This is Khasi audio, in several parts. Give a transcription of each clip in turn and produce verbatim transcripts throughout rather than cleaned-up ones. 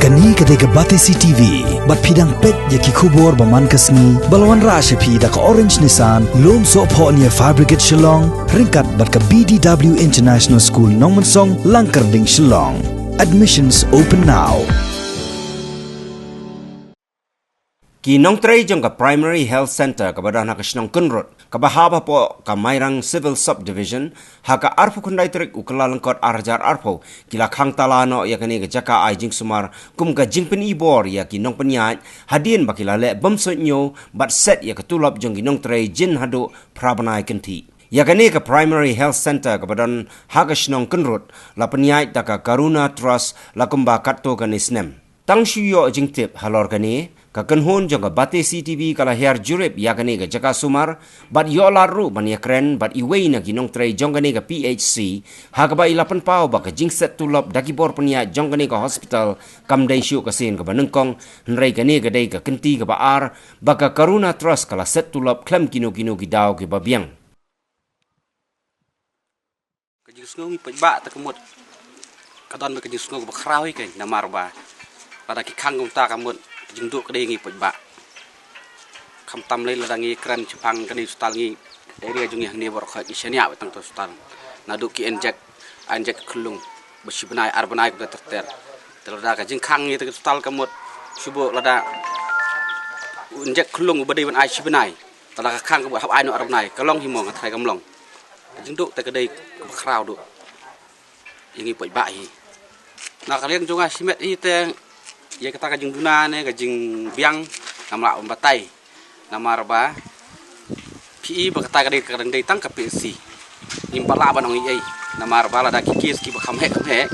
Kane ka dei ka Batesi T V, bad phi dang peit ïa ki khubor ba man ka sngi, ba la wanrah sha phi da ka Orange Nissan, Lumsohphoh near Fire Brigade Shillong, ryngkat bad ka B D W International School Nongmensong, Langkyrding, Shillong. Admissions open now. Ki nongtrei jong ka Primary Health Centre kaba don ha ka shnong Kynrut, kaba hap hapoh ka Mairang Civil Subdivision, ha ka arphew khyndai tarik u Kyllalyngkot ar hajar arphew, ki la khang tala noh ïa kane ka jaka ai jingsumar kum ka jingpynibor ïa ki nongpynïaid, hadien ba ki la leh bym suidñiew bad set ïa ka tulop jong ki nongtrei jin haduh phra bnai kynthih. Ïa kane ka Primary Health Centre kaba don ha ka shnong Kynrut, la pynïaid da ka Karuna Trust la kumba katto katne snem. Tang shu ïoh jingtip halor kane, ka kynhun jong ka Batesi T V ka la hiar jurip ïa kane ka jaka sumar, bad ïoh lad ruh ban ïakren bad iwei na ki nongtrei jong kane ka P H C, ha kaba i la pynpaw ba ka jingset tulop da ki bor pynïaid jong kane ka hospital kam dei shuh ka sien kaba nyngkong, hynrei kane ka dei ka kynti kaba ar ba ka Karuna Trust ka la set tulop khlem kino kino ki daw kiba biang. Ka jingsngew ngi paidbah te ka mut ka don ka jingsngew kaba khraw hi, ka namar ba lada ki khang kumta ka mut ka jingduh ka dei ngi paidbah. Khamtam lei lada ngi kren shaphang kane hospital, ngi area jong ngi hangne baroh khoit ngi shaniah beit tang ka hospital. Naduh ki inject, inject khyllung ba shi bnai ar bnai kumta ter ter. Te lada ka jingkhang ngi te ka hospital ka mut shu buh lada inject khyllung ba dei ban ai shi bnai. Te lada ka khang ka buh hap ai noh ar bnai, ka long hi mo, nga tharai kam long. Ka jingduh te ka dei kaba khraw duh ïa ngi paidbah hi. Na ka liang jong nga shimet hi te, ïa kata ka jingduna ne ka jingbiang ngam lah ban batai. Namar ba phi i ba kata ka dei, ka dang dei tang ka P H C. Ngim pat lah ban ong ei ei. Namar ba lada ki case kiba kham heh kham heh,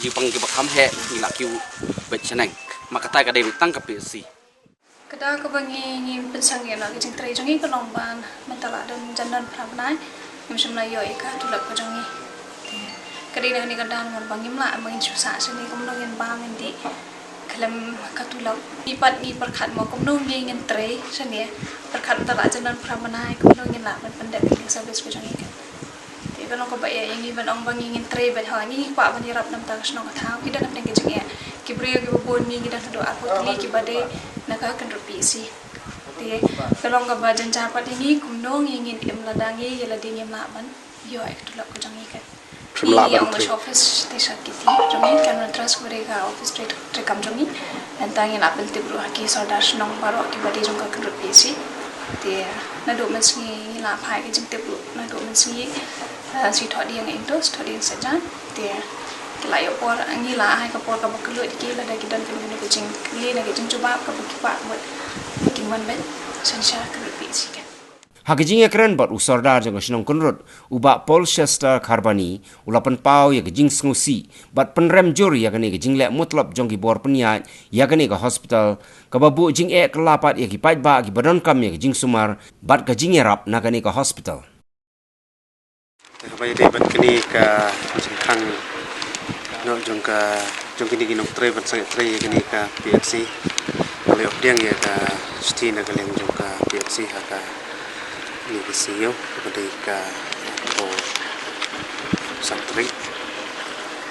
jingpang kiba kham heh, ngi lah kiew beit shaneng. Ma kata ka dei tang ka P H C. Ka daw kaba ngi, ngi pynsangeh noh ka jingtrei jong ngi ka long ba mynta la don jan don phra bnai ngim shym la ïoh ïa ka tulop ka jong ngi. Ka dei na kane ka daw namar ba ngim lah, ba ngin shu sah shane, kumno ngin bam ngin dih khlem ka tulop. Ngi pat ngi pyrkhat mo kumno ngi ngin trei shane, pyrkhat mynta la jan don phra bnai kumno ngin lah ban pyndep ïa ka service ka jong ngi ka. Te ka long kaba eh ïa ngi ban ong ba ngi ngin trei beit, ha ngi kwah ban ïarap na bynta ka shnong ka thaw. Ki don hapdeng ka jingeh, ki briew kiba bun, ngi ngi don haduh arphew tylli kiba dei na ka Kynrut P H C. Te ka long kaba jynjar pat ïa ngi kumno ngi ngin im lada ngi ïa lade ngim lah ban ïoh ïa ka tulop ka jong ngi ka. Shim lah ban trei. Office te sha kiti jong ngi, Karuna Trust kaba dei ka office trei, treikam jong ngi. Nangta ngi la pyntip ruh ha ki sordar shnong baroh kiba dei jong ka Kynrut P H C. Te naduh mynsngi ngi la phai ka jingtip ruh naduh mynsngi, eh, shi thohdieng, ïa ito shi thohdieng saitjaiñ. Te ki la ïoh por, ngi la ai ka por kaba kylluid ïa ki lada ki don kano kano ka jingkylli ne ka jingjubab kaba ki kwah ban, ba kin wan beit shansha Kynrut P H C ka. Ha ka jingïakren bad u sordar jong ka shnong Kynrut, u Bah Paul Chester Kharbani, u la pynpaw ïa ka jingsngewsih bad pynrem jur ïa kane ka jingleh mutlop jong ki bor pynïaid ïa kane ka hospital, kaba buh jingeh kylla pat ïa ki paidbah kiba donkam ïa ka jingsumar bad ka jingïarap na kane ka hospital. Te haba ïadei bad kane ka jingkhang noh jong ka, jong kine ki nongtrei ban sangeh trei ïa kane ka P H C, nga la ïoh pdiang ïa ka shithi na ka liang jong ka P H C ha kane ka sngi, kaba dei ka arphew san tarik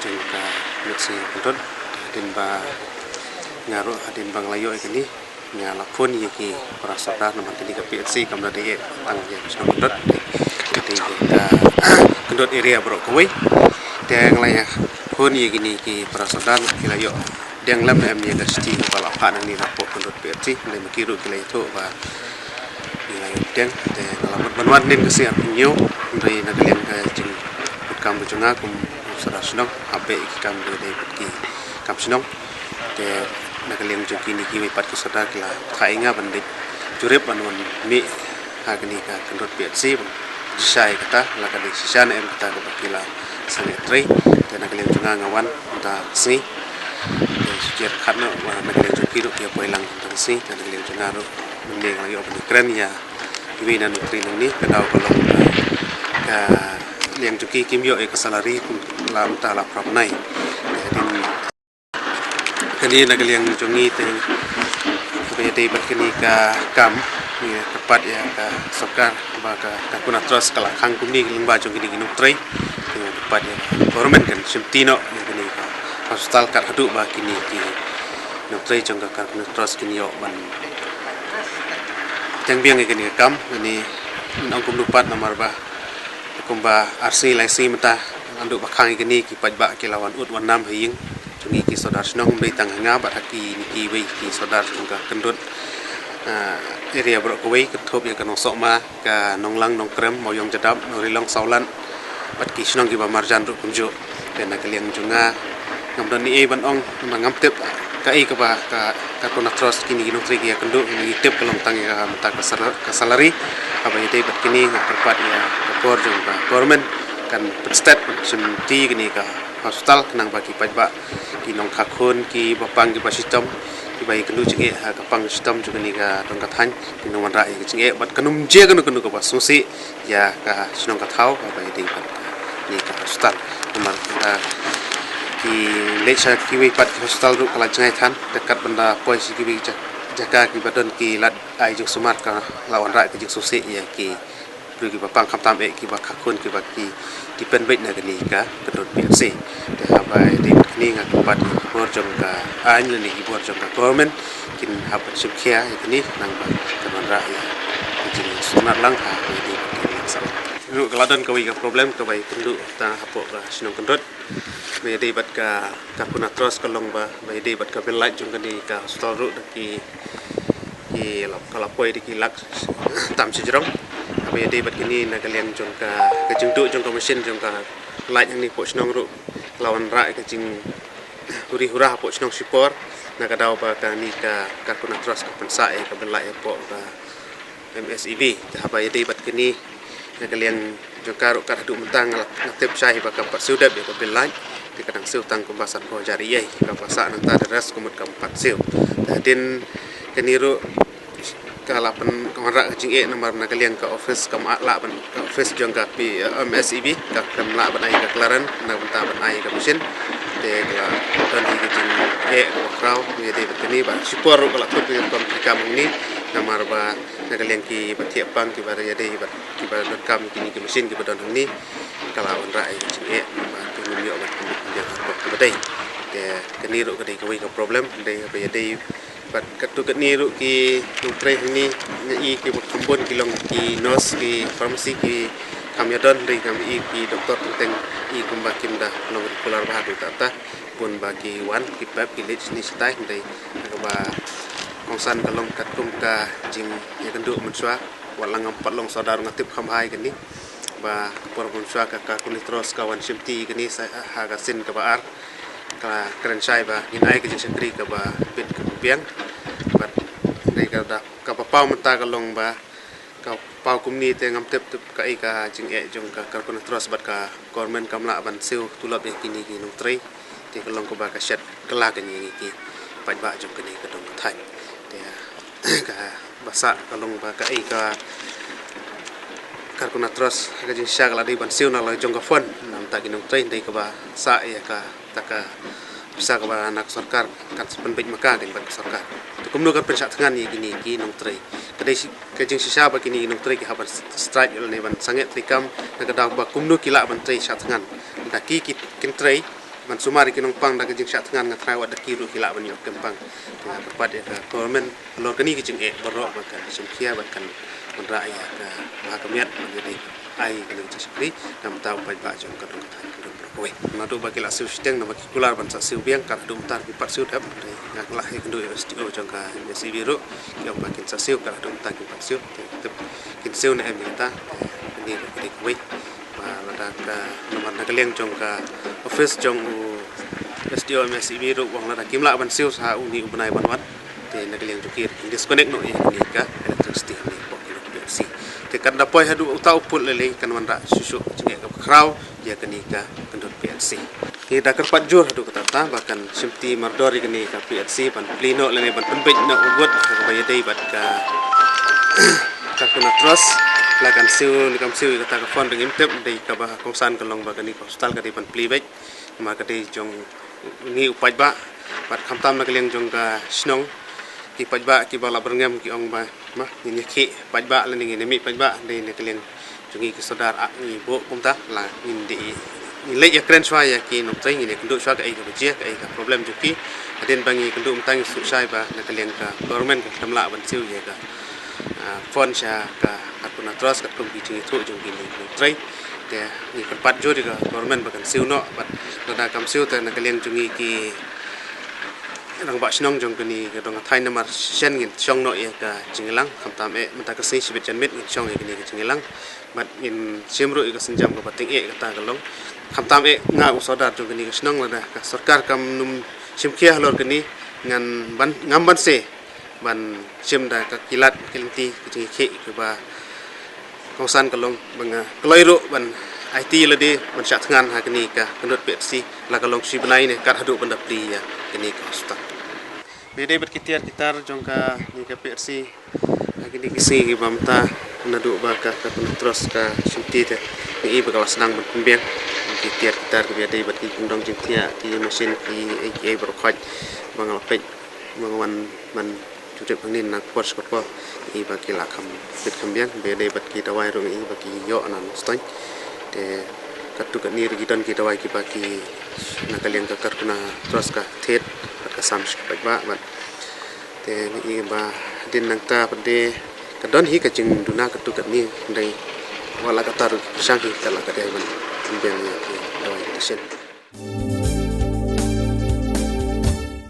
jong ka miet sngi Kynrut. Hadien ba nga ruh, hadien ba nga la ïoh ïa kane, nga la phone ïa ki para sordar namar kane ka P H C kam da dei tang ïa ka shnong Kynrut, ka dei ïa ka Kynrut area baroh kawei. Te nga la ïa phone ïa kine ki para sordar, ki la ïoh pdiang lem em ïa ka shithi ba la phah nangne napoh Kynrut P H C, lei ma ki ruh ki la ïathuh ba ngi la ïoh pdiang. Te nga la mut ban wan hadien ka sngi arphew hynñiew, hynrei na ka liang ka jingput kam ka jong nga kum sordar shnong, hap beh ïa ki kam ba dei bad ki kam shnong. Te na ka liang jong kine kiwei pat ki sordar ki la phah ïa nga ban leit jurip ban wan mih ha kane ka Kynrut P H C ban shisha ïa kata, la ka dei shisha ne em kata kaba ki la sangeh trei. Te na ka liang jong nga, nga wan mynta ka sngi. Te shu jia khatduh ba na ka liang jong ki ruh ki ïa poi lang mynta ka sngi. Te na ka liang jong nga ruh, mynne nga la ïoh ban ïakren ïa iwei na nongtrei nangne, ka daw ka long ka liang jong ki kim ïoh ïa ka salary kum la mynta la phra bnai. Te hadien kane na ka liang jong ngi te, kaba ïadei bad kane ka kam, ngi kyrpad ïa ka sorkar ba ka, ka Karuna Trust ka la khang kumne lyngba jong kine ki nongtrei. Te ngi kyrpad ïa ka government kan shimti noh ïa kane ka hospital kat haduh ba kine ki nongtrei jong ka Karkuna Trust kin ïoh ban teng biang ïa kane ka kam. Ngi ong kumno pat namar ba kumba ar sngi lai sngi mynta naduh ba khang ïa kane ki paidbah ki la wan ud wan nam ha ïing jong ngi ki sordar shnong, ym dei tang ha nga bad ha kine kiwei ki sordar jong ka kyndut, ah, area baroh kawei, kynthup ïa ka Nongsohma, ka Nonglang, Nongkrem, Mawiong Jadap, Nongrilong, Sawlan bad ki shnong kiba marjan ruh kumjuh. Te na ka liang jong nga ngam don ei ei ban ong namar ngam tip kaei kaba ka Karkuna Trust kine ki nongtrei ki ïakynduh, ngi tip ka long tang ïa ka mynta ka sal-, ka salary. Haba ïadei bad kine nga kyrpad ïa ka por jong ka government kan pynstet ban shim ti kane ka hospital khnang ba ki paidbah, ki nongkha khun, kiba pang kiba shitom, kiba ïakynduh jingeh ha ka pang shitom jong kane ka dong ka thaiñ, kin nang wanrah ïa ka jingeh bad kan ym jia kano kano kaba sngewsih ïa ka shnong ka thaw kaba ïadei bad kane ka hospital. Namar, ah, ki leit sha kiwei pat ki hospital ruh ka la jngai than, te kat ban da poi sha kiwei ki ja-, jaka kiba don ki lad ai jingsumar ka la wanrah ka jingsngewsih ïa ki briew kiba pang, khamtam eh kiba kha khun, kiba ki depend beit na kane ka kyndut P H C. Te haba ïadei bad kane nga kyrpad ïa ki bor jong ka aiñ lane ki bor jong ka government kin hap ban shim khia ïa kane khnang ba kan wanrah ïa ka jingsngewtynnat lang ha kaba ïadei bad ka liang sawa. Ruh ka la don kawei ka problem kaba ïakynduh tang hapoh ka shnong kyndut. Ba ïadei bad ka Karkuna Trust ka long ba, ba ïadei bad ka bill light jong kane ka hospital ruh da ki, ki la, ka la poi da ki lak tam shajrong. Ba ïadei bad kine na ka liang jong ka, ka jingduh jong ka machine jong ka light hangne hapoh shnong ruh ka la wanrah ka jinghuri hura hapoh shnong shipor, na ka daw ba kane ka Karkuna Trust ka pynsah ïa ka bill light hapoh ka M S E B. Te haba ïadei bad kine na ka liang jong ka ruh kat haduh mynta nga la, nga tip shai ba kam pat siew dep ïa ka bill light. Te ka dang siew tang kumba sanphew hajar ei ei, kaba sah nangta the rest ka mut kam pat siew. Te hadien kane ruh ka la pynwanrah ka jingeh namar na ka liang ka office kam lah ban, ka office jong ka P, eh, M S E B ka kam lah ban ai ka clearance na ka bynta ban ai ka machine. Te ka la don hi ka jingeh kaba khraw ïadei bad kane, ba shipor ruh ka la thut ka kam, ka kam hangne namar ba na ka liang kiba thiah pang, kiba ïadei bad, kiba donkam ïa kine ki machine kiba don hangne, ka la wanrah ïa ka jingeh ba kim ïoh ban pynbiang ha ka por kaba dei. Te kane ruh ka dei kawei ka problem, dei ba ïadei bad katto katne ruh ki nongtrei hangne, nga i kiba kham bun ki long ki nurse, ki pharmacy, ki kham ïadon, dei ngam i ki doktor teng teng, i kumba kim da long regular bha haduh katta. Bun ba ki wan ki pep ki leit shane shatai, dei kaba kongsan ka long katkum ka jingïakynduh mynshuwa. Wat la ngam pat long sordar nga tip kham bha ïa kane, ba ka por mynshuwa ka, ka Karkuna Trust ka wan shim ti ïa kane sa ha ka sien kaba ar, ka kren shai ba ngin ai ka jingshakri kaba bit kaba biang. Bad dei ka da, kaba paw mynta ka long ba ka paw kumne te ngam tip tip kaei ka jingeh jong ka Karkuna Trust bad ka government kam lah ban siew tulop ïa kine ki nongtrei. Te ka long kaba ka shet kylla kane ïa ngi ki paidbah jong kane ka dong ka thaiñ. Te kaba sah ka long ba kaei ka Karkuna Trust ka jingshisha ka la dei ban siew na la jong ka fund na bynta ki nongtrei, dei kaba sah ïa ka ta ka pisa kaba na ka sorkar kan sa pynbeit ma ka, dei bad ka sorkar. Te kumno kan pynshah thngan ïa kine ki nongtrei? Ka dei shi-, ka jingshisha ba kine ki nongtrei ki hap ban strike lane ban sangeh treikam na ka daw ba kumno ki lah ban trei shah thngan. Da ki, ki kin trei ban sumar ïa ki nongpang da ka jingshah thngan, nga tharai wat da ki ruh ki lah ban ïoh kyrpang. Te nga kyrpad ïa ka government halor kane ka jingeh baroh ba kan shim khia bad kan wanrah ïa ka bha ka miat ban ïadei ai kane ka jingshakri na bynta u paidbah jong ka dong ka thaiñ ka dong baroh kawei. Naduh ba ki la siew shiteng, naba ki kular ban sa siew biang, kat haduh mynta kim pat siew dep. Te nga la ïakynduh ïa u S D O jong ka M S E B ruh, ki ong ba kin sa siew, kat haduh mynta kim pat siew. Te tip kin siew ne em ïa kata, te kane ruh ka dei kawei. Ba lada ka, namar na ka liang jong ka office jong u S D O M S E B ruh u ong lada kim lah ban siew sa ha une u bnai ban wan, te na ka liang jong ki kin disconnect noh ïa kane ka electricity hangne hapoh ka P H C. Te kan da poi haduh uta u pud lei lei kan wanrah shuh shuh jingeh kaba khraw ïa kane ka kyndon P H C. Ngi da kyrpad jur haduh katta katta ba kan shim ti mardor ïa kane ka P H C ban plie noh lane ban pynbeit noh u wut ha kaba ïadei bad ka Karkuna Trust. La kan siew ne kam siew ïa kata ka fund ngim tip, dei kaba kongsan ka long ba kane ka hospital ka dei ban plie beit. Namar ka dei jong ngi u paidbah, bad khamtam na ka liang jong ka shnong, ki paidbah kiba la byrngem ki ong ba ma ngin ïakhih paidbah lane ngin ïamih paidbah, dei na ka liang jong ngi ki sordar ah ngi buh kumta, la ngin dei, ngin leit ïakren shuwa ïa ki nongtrei, ngin ïakynduh shuwa kaei kaba jia, kaei ka problem jong ki. Hadien ba ngi kynduh mynta ngi sngewsih ba na ka liang ka government kam lah ban siew ïa ka, ah, fund sha ka Kharkona Trust katkum ki jingïathuh jong ki nongtrei. Te ngi kyrpad jur ïa ka government ba kan siew noh, bad lada kam siew te na ka liang jong ngi ki rangbah shnong jong kane ka dong ka thaiñ namar shen ngin shong noh ïa ka jingïalang, khamtam eh mynta ka sngi shibit janmiet ngin shong ïa kane ka jingïalang. Bad ngin shim ruh ïa ka sienjam kaba tyngeh kata ka long. Khamtam eh nga u sordar jong kane ka shnong, lada ka sorkar kam nym shim khia halor kane, ngan ban, ngam banse ban shim da ka kilat ki lynti ki jingkhih kiba kongsan ka long ba nga kloi ruh ban aiti lade ban shah thngan ha kane ka kynduh P H C, la ka long shi bnai ne kat haduh ban da plie ïa kane ka hospital. Ba ïadei bad ki tiar ki tar jong kane ka P H C ha kine ki sngi kiba mynta, naduh ba ka, ka Kharkona Trust ka shimti te, ngi i ba ka la sdang ban pynbiang ki tiar ki tar kiba ïadei bad ki kyndong jingthiah, ki machine, ki ei ki ei baroh khoit ba nga la peit ba nga wan ban jujut hangne na por sha por. Ngi i ba ki la kham fit kham biang. Ba ïadei bad ki dawai ruh ngi i ba ki ïoh na Nongstoiñ. Te katto katne ruh ki don ki dawai kiba ki na ka liang ka Kharkona Trust ka thied bad ka sam sha ki paidbah bad te ngi i ba hadien nangta pat de ka don hi ka jingduna katto katne, hynrei wat la katta ruh ki pyrshang hi, kat la ka dei ban pynbiang ïa ki dawai ki dashin.